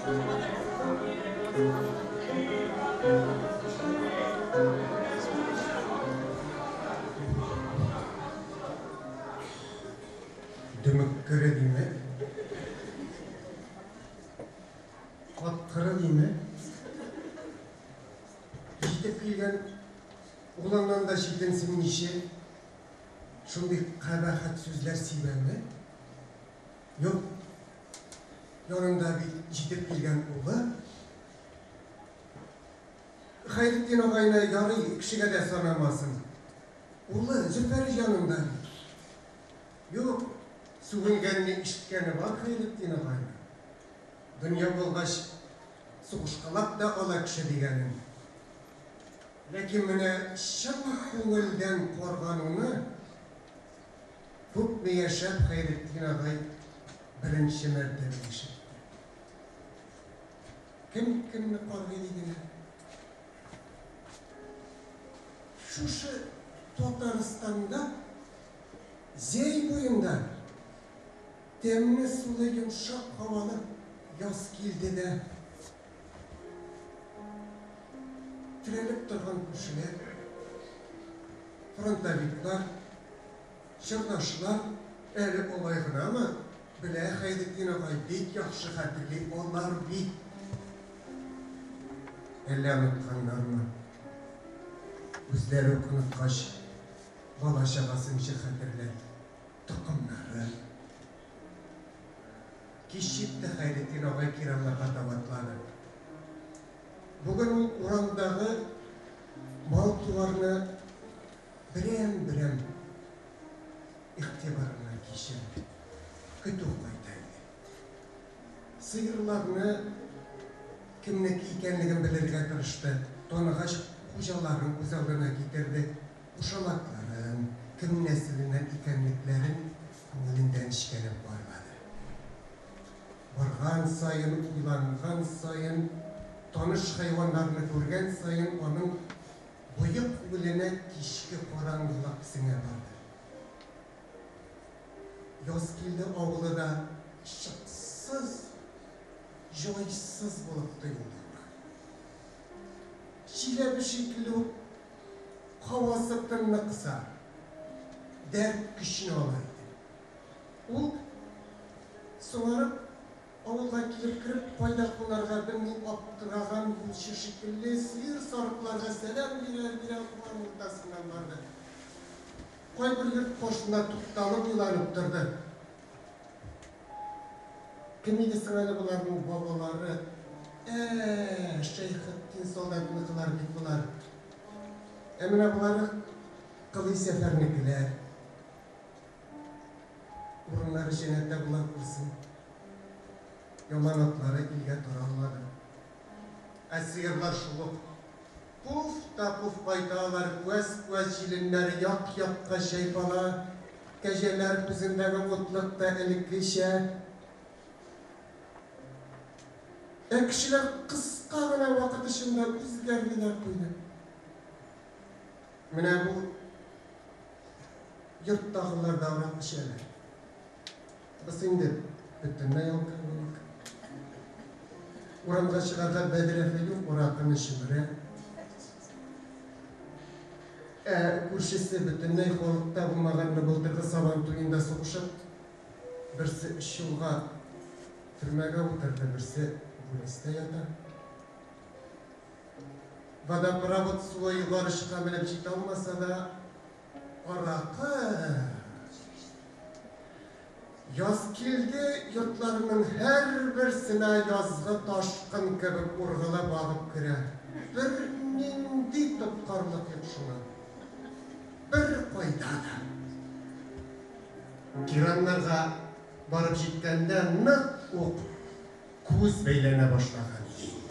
Дөмеккере диме? Каткыры диме? Җитеп килгән угланнан да читенсенмичә, шундый кабахәт сүзләр сибәме? Юк. Янында бит җитеп килгән улы. Хәйретдин агайны ярый кешегә дә санамасын. Улы Зөфәре янында бит. Юк, сүгенгәнне ишеткәне бар Хәйретдин агайның. Дөнья булгач, сугышкалап та ала кеше дигәнең. Ләкин менә чын күңелдән каргануны күпме яшәп Хәйретдин агай беренче мәртәбә ишетте. Кем кемне каргый диделәр? Шушы Татарстанда, Зәй буенда тәмле сулы йомшак һавалы яз килде дә, терәлеп торган күршеләр, фронтовиклар, чордашлар, әле алай гынамы, белә Хәйретдин агай, бик яхшы хәтерли, алар бит әллә онытканнармы? Үзләре үк оныткач, бала-чагасын ничек хәтерләр? Токымнары. Кич җитте, Хәйретдин агай Кирамнарга таба атлады. Бүген ул урамдагы мал-туарны берәм-берәм игътибарыннан кичерде. Көтү кайта иде. Сыерларны кемнеке икәнлеген белергә тырышты, таныгач, хуҗаларын күз алдына китерде, кушаматларын, кем нәселеннән икәнлекләрен күңелендә нечкәләп барлады. Барган саен, уйланган саен, таныш хайваннарны күргән саен аның боек күңеленә кичке караңгылык сеңә барды. Язкилде авылы да шыксыз, җайсыз булып тоелды аңа. Чиләбе шикелле үк һавасы тынны кыса, дәрт көчне ала иде. Ул, соңарып, авылга килеп кереп, кайда кунарга белми аптыраган юлчы шикелле, сыер-сарыкларга сәлам бирә-бирә урман уртасыннан барды. Кайбер йорт каршында тукталып уйланып торды. Кем иде соң әле боларның бабалары? Ә, Шәйхетдин солдатныкылар бит болар. Ә менә болары Кылый Сәфәрнекеләр. Урыннары җәннәттә була күрсен. Яманатлары илгә таралмады. Ә сыерлар шул ук Пуф та пуф кайталар, күәс-күәс җиленнәре як-якка чайпала, кәҗәләр күзендәге мутлык та элеккечә. Ә кешеләр кыска гына вакыт эчендә үзгәрде дә куйды. Менә бу йорттагылар да аракы эчәләр. Без инде бөтенләй алкоголик. Урамга чыгарга бәдрәфе юк, аракыны чөмерә. Ә күршесе бөтенләй халыкта булмаганны былтыргы Сабан туенда сугышып, берсе өч елга төрмәгә утырды, берсе бүлнистә ята. Водопровод суы югары очка менеп җитә алмаса да, Аракы! Язкилде йортларының һәрберсенә язгы ташкын кебек ургылып агып керә. Бернинди тоткарлык юк шуңа. Беркайда да. Кираннарга барып җиткәндә нык ук күз бәйләнә башлаган иде инде.